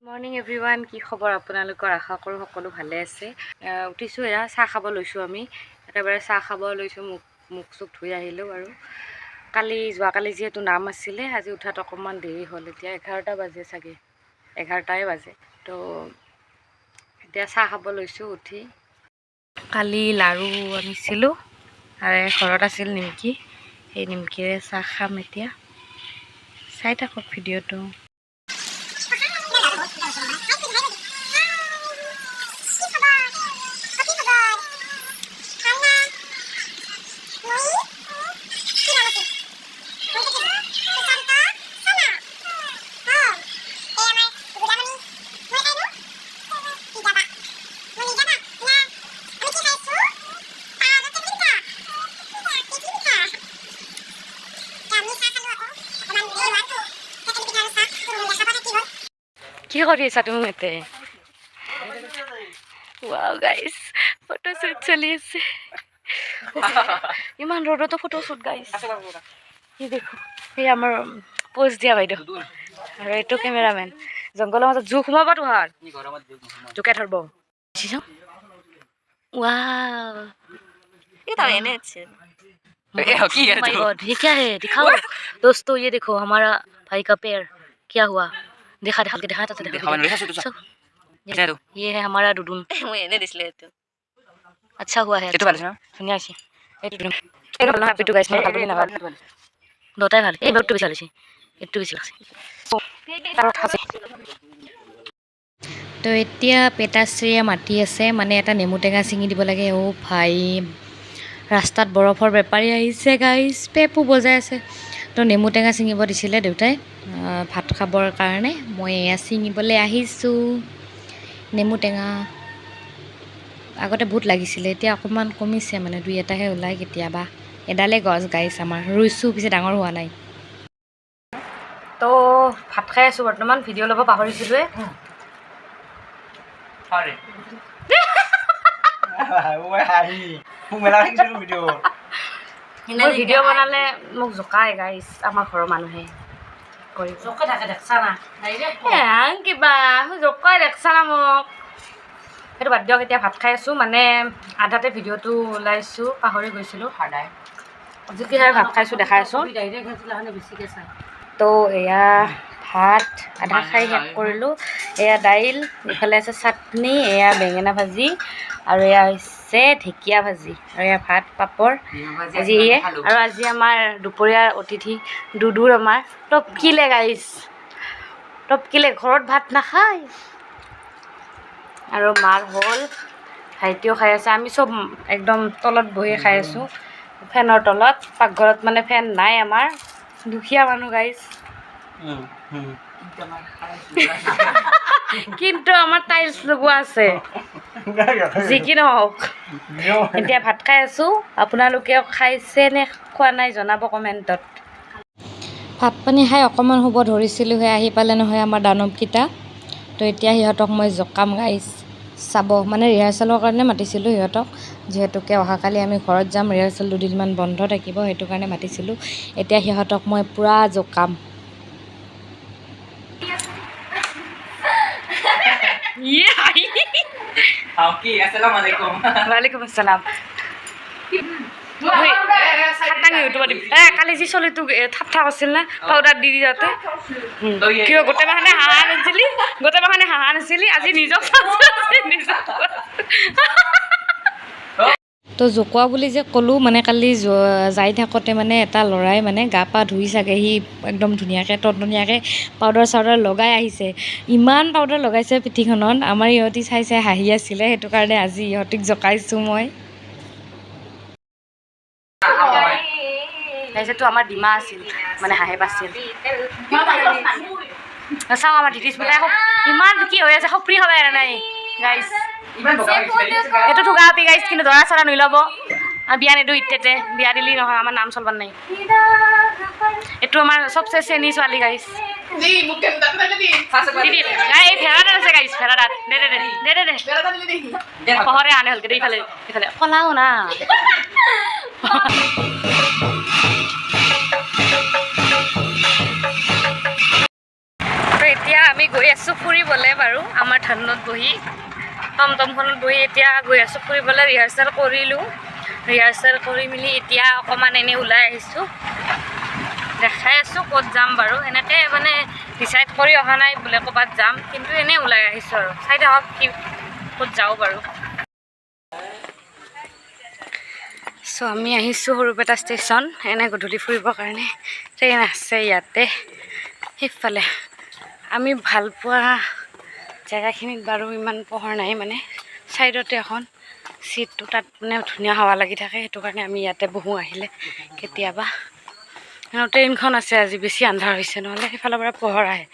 Morning everyone, কি খবৰ আপোনালোকৰ? আশা কৰোঁ সকলো ভালে আছে। উঠিছোঁ, এয়া চাহ খাব লৈছোঁ। আমি একেবাৰে চাহ খাব লৈছোঁ। মুখ মুখ চুখ ধুই আহিলোঁ। আৰু কালি, যোৱাকালি যিহেতু নাম আছিলে, আজি উঠাত অকণমান দেৰি হ'ল। এতিয়া 11টা বাজে চাগে, 11টাই বাজে। তো এতিয়া চাহ খাব লৈছোঁ উঠি। কালি লাৰু আনিছিলোঁ আৰু ঘৰত আছিল নিমকি, সেই নিমকিৰে চাহ খাম এতিয়া। চাই থাকক ভিডিঅ'টো। কি কৰি আছা তুমি ইয়াতে? ৱাও গাইছ, ফটো শ্বুট চলি আছে। ইমান ৰ'দতো ফটো শ্বুট গাইছ। ये देखो, এই আমাৰ পোজ দিয়া বাইদেউ আৰু এইটো কেমেৰামেন। জংঘলৰ মাজত জোক সোমাব, তোহাৰ জোকে ধৰব। ৱাও। ये तो এনে আছে। की है? My God, ये क्या है? दिखाओ दोस्तों। ये देखो, हमारा भाई का पैर क्या हुआ? देखा, देखा, देखा था, देखा। सब। ये है हमारा दुदुन। মই এনে দিছিলে এইটো। अच्छा हुआ है। এইটো ভাল হৈছে ন? ধুনীয়া হৈছে এইটো। এইটো ভাল নহয় এইটো গাইছ, মই ভাল বুলি নাভাবো। দুটাই ভাল। এই বেগটো বেছি ভাল হৈছে, এইটো বেছি লাগছে। আছে। তো এতিয়া পেতাশ্ৰীয়ে মাতি আছে, মানে এটা নেমু টেঙা ছিঙি দিব লাগে। অ' ভাই, ৰাস্তাত বৰফৰ বেপাৰী আহিছে গাইছ, পেপু বজাই আছে। তো নেমু টেঙা ছিঙিব দিছিলে দেউতাই ভাত খাবৰ কাৰণে। মই এয়া ছিঙিবলৈ আহিছোঁ। নেমু টেঙা আগতে বহুত লাগিছিলে, এতিয়া অকণমান কমিছে, মানে দুই এটাহে ওলায় কেতিয়াবা। এডালে গছ গাইছ আমাৰ, ৰুইছোঁ, পিছে ডাঙৰ হোৱা নাই। তো ভাত খাই আছোঁ বৰ্তমান, ভিডিঅ' ল'ব পাহৰিছিলোঁৱে। আৰে। মই হাঁহি মোক মেলা দেখিছিলোঁ ভিডিঅ'। মই ভিডিঅ' বনালে মোক জোকাই গাইছ আমাৰ ঘৰৰ মানুহে। কৰিব এ কিবা জোকাই, দেখছা না মোক? সেইটো বাদ দিয়ক, এতিয়া ভাত খাই আছোঁ। মানে আধাতে ভিডিঅ'টো ওলাইছোঁ, পাহৰি গৈছিলোঁ। আজি কিহেৰে ভাত খাইছোঁ দেখাই আছোঁ। তো এয়া ভাত আধা খাই শেষ কৰিলোঁ। এয়া দাইল, ইফালে আছে চাটনি, এয়া বেঙেনা ভাজি আৰু এয়া হৈছে ঢেকীয়া ভাজি আৰু এয়া ভাত, পাপৰ। আজি এয়ে। আৰু আজি আমাৰ দুপৰীয়াৰ অতিথি দুদুৰ, আমাৰ টপকিলে গাইছ, টপকিলে। ঘৰত ভাত নাখায়। আৰু মাৰ হ'ল, ভাইটিও খাই আছে। আমি চব একদম তলত বহি খাই আছোঁ, ফেনৰ তলত। পাকঘৰত মানে ফেন নাই আমাৰ, দুখীয়া মানুহ গাইছ। কিন্তু আমাৰ টাইলছ লগোৱা আছে, যি কি নহওক। এতিয়া ভাত খাই আছোঁ। আপোনালোকেও খাইছে নে খোৱা নাই জনাব কমেণ্টত। ভাত পানী খাই অকণমান শুব ধৰিছিলোঁহে, আহি পালে নহয় আমাৰ দানৱকেইটা। তো এতিয়া সিহঁতক মই জোকাম গাইছ, চাব। মানে ৰিহাৰ্চেলৰ কাৰণে মাতিছিলোঁ সিহঁতক, যিহেতুকে অহাকালি আমি ঘৰত যাম, ৰিহাৰ্চেল দুদিনমান বন্ধ থাকিব, সেইটো কাৰণে মাতিছিলোঁ। এতিয়া সিহঁতক মই পূৰা জোকাম। কি, আসসালামু আলাইকুম। ৱালেকুম আসসালাম। খাটাং ইউটিউবত দিম। এ কালি যি চলিটোক থাপ থাপ আছিল না, পাউডাৰ দি দি যাওঁতে কিয় গোটেই মাখানে হাঁহা নাছিলি? গোটেই মাখানে হাঁহা নাছিলি? আজি নিজক নিজক। তো জোকোৱা বুলি যে ক'লোঁ, মানে কালি যাই থাকোঁতে মানে এটা ল'ৰাই মানে গা পা ধুই চাগে সি একদম ধুনীয়াকৈ টনটনীয়াকৈ পাউডাৰ চাউডাৰ লগাই আহিছে। ইমান পাউডাৰ লগাইছে পিঠিখনত, আমাৰ ইহঁতি চাই চাই হাঁহি আছিলে। সেইটো কাৰণে আজি ইহঁতিক জোকাইছোঁ মই। তাৰপিছততো আমাৰ ডিমা আছিল, মানে হাঁহে আছিল। চাওঁ, আমাৰ ধীতিস্মিতাই ইমান কি হৈ আছে, সপৰি খাব এৰা নাই গাইছ। এইটো ঠোকা আপি গাইছ, কিন্তু দৰা চৰা নোলাব। বিয়া নিদিওঁ ইত্যাতে, বিয়া দিলি নহয়, আমাৰ নাম চলবাৰ নাই। এইটো আমাৰ চবচে চেনী ছোৱালী গাইছ। দিদি এই ভেড়াত আছে গাইছ, ভেড়াত। দে দে দে দে দে দে, শহৰে আনে হলকে দে। ইফালে ইফালে কলাও না। তো এতিয়া আমি গৈ গৈ আছোঁ ফুৰিবলৈ বাৰু। আমাৰ ধানত বহি, টমটমখনত বহি এতিয়া গৈ আছোঁ ফুৰিবলৈ। ৰিহাৰ্চেল কৰিলোঁ, ৰিহাৰ্চেল কৰি মেলি এতিয়া অকণমান এনেই ওলাই আহিছোঁ। দেখাই আছোঁ ক'ত যাম বাৰু। এনেকৈ মানে ডিচাইড কৰি অহা নাই বোলে ক'ৰবাত যাম, কিন্তু এনেই ওলাই আহিছোঁ আৰু চাই থাকক কি ক'ত যাওঁ বাৰু। চ' আমি আহিছোঁ সৰুপেটা ষ্টেচন এনে গধূলি ফুৰিবৰ কাৰণে। ট্ৰেইন আছে ইয়াতে সেইফালে। আমি ভাল পোৱা জেগাখিনিত বাৰু ইমান পোহৰ নাই, মানে ছাইডতে এখন চিটটো, তাত মানে ধুনীয়া হাৱা লাগি থাকে। সেইটো কাৰণে আমি ইয়াতে বহোঁ আহিলে কেতিয়াবা। আৰু ট্ৰেইনখন আছে, আজি বেছি আন্ধাৰ হৈছে, নহ'লে সেইফালৰ পৰা পোহৰ আহে।